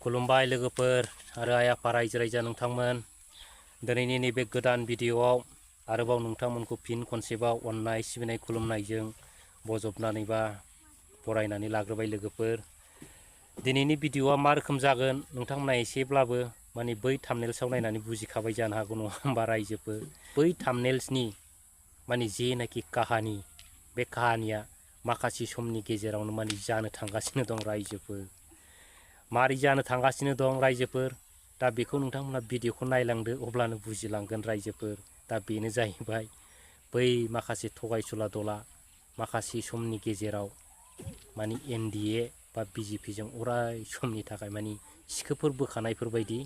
खुलुमबाय लोगोफोर आरो आइ आफा रायजो राजा नोंथांमोन दिनैनि नैबे गोदान भिडिअआव आरोबाव नोंथांमोनखौ फिन खनसेबाव अननाय सिबिनाय खुलुमनायजों बजबनानै बा बरायनानै लाग्रोबाय लोगोफोर। दिनैनि भिडिअआ मा रोखोम जागोन नोंथांमोना एसेब्लाबो माने बै थाम्बनेल्सआव नायनानै बुजिखाबाय जानो हागौ नङा होमबा रायजोफोर। बै थाम्बनेल्सनि माने जेनाखि काहानि बे काहानिया माखासे समनि गेजेरावनो माने जानो थांगासिनो दं रायजोफोर। मारै जानो थांगासिनो दं रायजोफोर दा बेखौ नोंथांमोना भिडिअखौ नायलांदो अब्लानो बुजिलांगोन रायजोफोर। दा बेनो जाहैबाय बै माखासे थगायसुला दला माखासे समनि गेजेराव माने NDA बा BJPजों अराय समनि थाखाय माने सिखोफोर बोखानायफोर बायदि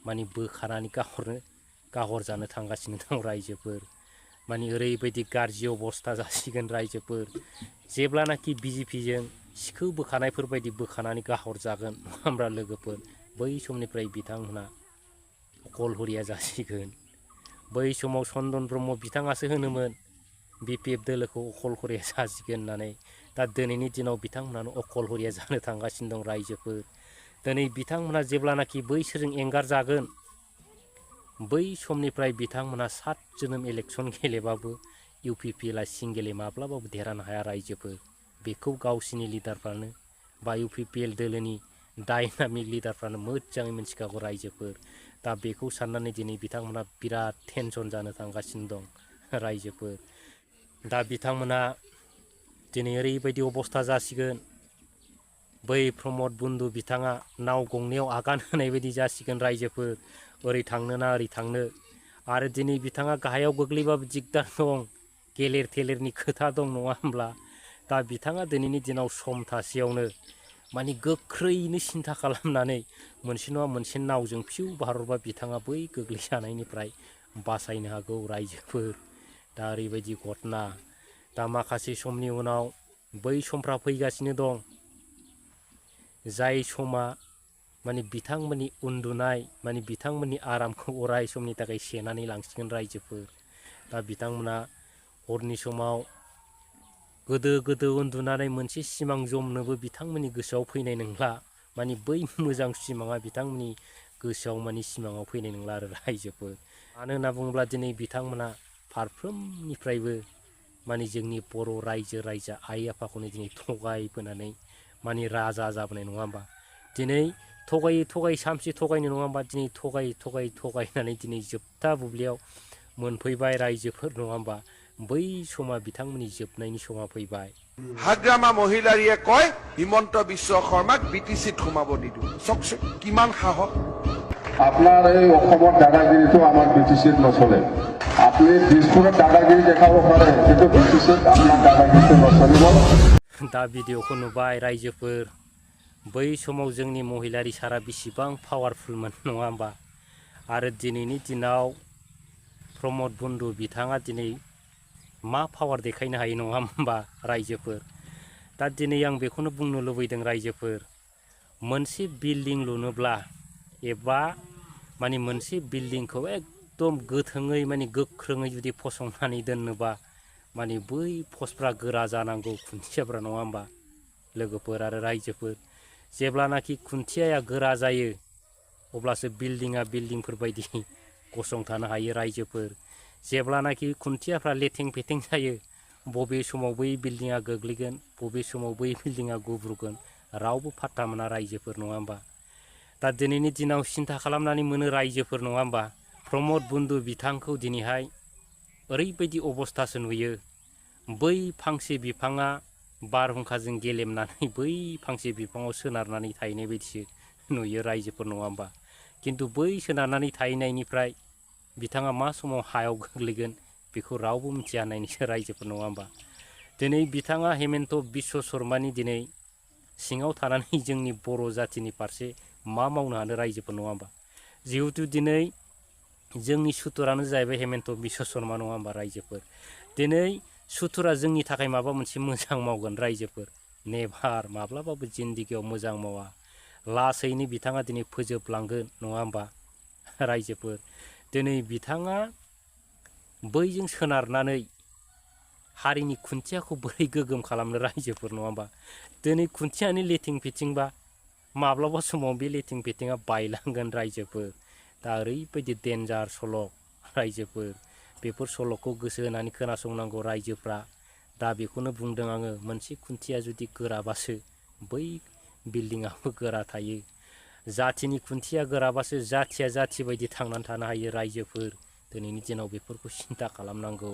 माने बोखानानै गाहरजानो थांगासिनो दं रायजोफोर। माने ओरैबायदि गाज्रि अबस्था जासिगोन रायजोफोर जेब्लानाखि BJPजों सिखो बोखानायफोर बायदि बोखानानै गाहरजागोन नङा होमब्ला लोगोफोर। बै समनिफ्राय बिथांमोना अकलहरिया जासिगोन। बै समाव चन्दन ब्रह्म बिथाङासो होनोमोन BPF दोलोखौ अकलहरिया जासिगोन होननानै। दा दिनैनि दिनाव बिथांमोनानो अकलहरिया जानो थांगासिनो दं रायजोफोर। दिनै बिथांमोना जेब्लानाखि बैसोरजों एंगार जागोन बै समनिफ्राय बिथांमोना 7 जोनोम इलेक्सन गेलेबाबो UPPLआ सिंगेलै माब्लाबाबो देरहानो हाया रायजोफोर। बेखौ गावसिनि लिडारफ्रानो बा UPPL दोलोनि डायनामिक लिडारफ्रानो मोजाङै मिथिखागौ रायजोफोर। दा बेखौ साननानै दिनै बिथांमोना बिराद टेनसन जानो थांगासिनो दं रायजोफोर। दा बिथांमोना दिनै ओरैबायदि अबस्था जासिगोन बै प्रमद बन्दु बिथाङा नाव गंनैयाव आगान होनाय बायदि जासिगोन रायजोफोर। ओरै थांनो ना ओरै थांनो। आरो दिनै बिथाङा गाहायाव गोग्लैबाबो दिगदार दं, गेलेर थेलेरनि खोथा दं नङा होमब्ला। दा बिथाङा दिनैनि दिनाव सम थासेयावनो माने गोख्रैनो सिन्था खालामनानै मोनसे नङा मोनसे नावजों फिउ बारहरबा बिथाङा बै गोग्लैजानायनिफ्राय बासायनो हागौ रायजोफोर। दा ओरैबायदि घटना दा माखासे समनि उनाव बै समफ्रा फैगासिनो दं जाय समा माने बिथांमोननि उन्दुनाय माने बिथांमोननि आरामखौ अराय समनि थाखाय सेनानै लांसिगोन रायजोफोर। दा बिथांमोना हरनि समाव गोदो उन्दुनानै मोनसे सिमां जमनोबो बिथांमोननि गोसोआव फैनाय नंला। माने बै मोजां सिमाङा बिथांमोननि गोसोआव माने सिमाङाव फैनाय नंला आरो रायजोफोर। मानो होनना बुङोब्ला दिनै बिथांमोना फारफ्रोमनिफ्रायबो माने जोंनि बर' रायजा आइ आफाखौनो दिनै थगायबोनानै माने राजा जाबोनाय नङा होमबा। दिनै थगायै सामसे थगायनो नङा होमबा दिनै थगायनानै दिनै जोबथा बुब्लियाव मोनफैबाय रायजोफोर नङा होमबा। बै समा बिथांमोननि जोबनायनि समा फैबाय। হাগ্ৰামা মহিলাৰীয়ে কয় হিমন্ত বিশ্ব শৰ্মাক BTCত সোমাব নিদিওঁ। চাওকচোন কিমান সাহস। আপনার এই অসমৰ দাদাগিরিটো আমার BTCত নচলে। আপনি দিশপুৰত দাদাগিরি দেখাব পারে কিন্তু BTCত আপনার দাদাগিরিটো নচলিব। दा भिडिअखौ नुबाय रायजोफोर बै समाव जोंनि महिलारि सारा बेसेबां पावारफुलमोन नङा होमबा। आरो दिनैनि दिनाव प्रमद बन्दु बिथाङा दिनै मा पावार देखायनो हायो नङा होमबा रायजोफोर। दा दिनै आं बेखौनो बुंनो लुबैदों रायजोफोर मोनसे बिल्डिं लुनोब्ला एबा माने मोनसे बिल्डिंखौ एकदम गोथोङै माने गोख्रोङै जुदि फसंनानै दोननोबा माने बै पस्टफ्रा गोरा जानांगौ खुन्थियाफ्रा नङा होमबा लोगोफोर आरो रायजोफोर। जेब्लानाखि खुन्थियाया गोरा जायो अब्लासो बिल्डिङा बिल्डिंफोर बायदि गसंथानो हायो रायजोफोर। जेब्लानाखि खुन्थियाफ्रा लेथें फेथें जायो बबे समाव बै बिल्डिङा गोग्लैगोन बबे समाव बै बिल्डिङा गुब्रुगोन रावबो फात्ता मोना रायजोफोर नङा होमबा। दा दिनैनि दिनाव सिन्था खालामनानै मोनो रायजोफोर नङा होमबा। प्रमद बन्दु बिथांखौ दिनैहाय ओरैबायदि अबस्थासो नुयो बै फांसे बिफाङा बारहुंखाजों गेलेमनानै बै फांसे बिफाङाव सोनारनानै थाहैनाय बायदिसो नुयो रायजोफोर नङा होमबा। खिन्थु बै सोनारनानै थाहैनायनिफ्राय बिथाङा मा समाव हायाव गोग्लैगोन बेखौ रावबो मिथिया होननायनिसो रायजोफोर नङा होमबा। दिनै बिथाङा हेमन्त बिश्व शर्मानि दिनै सिङाव थानानै जोंनि बर' जाथिनि फारसे मा मावनो हानो रायजोफोर नङा होमबा। जिहेथु दिनै जोंनि सुथुरानो जाहैबाय हेमन्त बिश्व शर्मा नङा होमबा रायजोफोर। दिनै सुथुरा जोंनि थाखाय माबा मोनसे मोजां मावगोन रायजोफोर नेभार माब्लाबाबो जिन्दगियाव मोजां मावा। लासैनो बिथाङा दिनै फोजोबलांगोन नङा होमबा रायजोफोर। दिनै बिथाङा बैजों सोनारनानै हारिनि खुन्थियाखौ बोरै गोगोम खालामनो रायजोफोर नङा होमबा। दिनै खुन्थियानो लेथिं फिथिंबा माब्लाबा समाव बे लेथिं फेथिंआ बायलांगोन रायजोफोर। दा ओरैबायदि डेन्जार सल' रायजोफोर, बेफोर सल'खौ गोसो होनानै खोनासंनांगौ रायजोफ्रा। दा बेखौनो बुंदों आङो, मोनसे खुन्थिया जुदि गोराबासो बै बिल्डिंआबो गोरा थायो। जाथिनि खुन्थिया गोराबासो जाथिया जाथि बायदि थांनानै थानो हायो रायजोफोर। दिनैनि दिनाव बेफोरखौ सिन्था खालामनांगौ।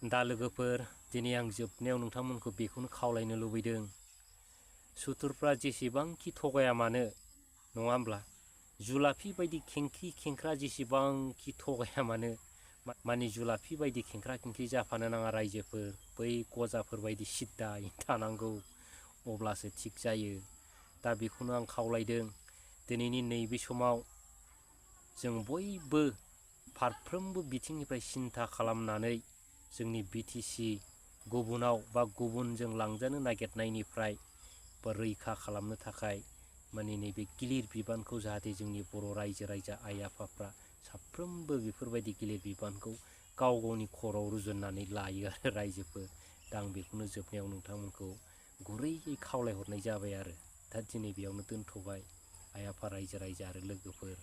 दा लोगोफोर, दिनै आं जोबनायाव नोंथांमोनखौ बेखौनो खावलायनो लुबैदों, सुथुरफ्रा जेसेबांखि थगाया मानो, नङा होमब्ला, जुलाफि बायदि खेंख्रि खेंख्रा जेसेबांखि थगाया मानो, माने जुलाफि बायदि खेंख्रा खेंख्रि जाफानो नाङा रायजोफोर। बै गजाफोर बायदि सिद्दायै थानांगौ, अब्लासो थिग जायो। दा बेखौनो आं खावलायदों। दिनैनि नैबे समाव जों बयबो फारफ्रोमबो बिथिंनिफ्राय सिन्था खालामनानै जोंनि BTC गुबुनाव बा गुबुनजों लांजानो नागिरनायनिफ्राय बा रैखा खालामनो थाखाय माने नैबे गिलिर बिबानखौ जाहाथे जोंनि बर' रायजो राजा आइ आफाफ्रा साफ्रोमबो बेफोरबायदि गिलिर बिबानखौ गाव गावनि खर'आव रुजुननानै लायो आरो रायजोफोर। दा आं बेखौनो जोबनायाव नोंथांमोनखौ गुरैयै खावलायहरनाय जाबाय आरो। दा दिनै बेयावनो दोनथ'बाय आइ आफा रायजो राजा आरो लोगोफोर।